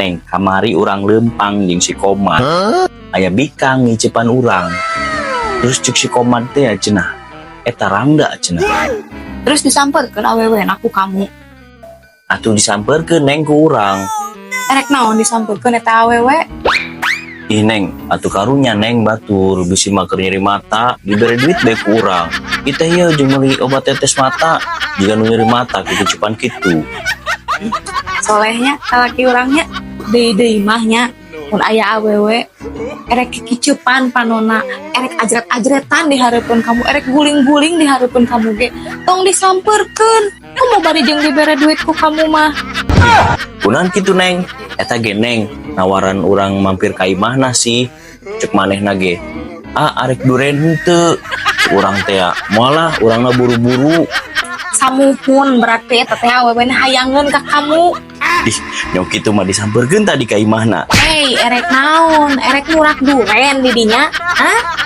Neng, kamari urang lempang jeung si Komad. Aya bikang ngicepan urang. Terus cek si Komad teh ya cenah. Eta rangda cenah. Terus disamperkeun awewe ku kamu? Atuh disamperkeun, Neng, ku urang. Erek naon disamperkeun eta awewe? Ih, Neng, atuh karunya, Neng, batur bisi mah keur nyeri mata, diberi duit bae ku urang. Kita ieu jeung meuli obat tetes mata, jiga nu nyeri mata kikicupan kitu. Soleh nya salaki urang nya. Deui deui mah nya, mun aya awewe erek kikicupan panona, erek ajret-ajretan di hareupeun kamu, erek guling-guling di hareupeun kamu ge tong disamperkeun. Komo bari jeung dibere duit ku kamu mah. Kunaon kitu, Neng? Eta ge, Neng, nawaran urang mampir ka imahna sih. Cek manehna ge. "Ah, arek duren henteu?" Cek urang teh ya, "Moal lah, urangna buru-buru." Samuhun, berarti eta teh awewe hayangeun ka kamu. Ih, nyok kitu mah disamperkeun tadi ka imahna. Hei, erek naon? Erek ngurak duren di dinya? Hah?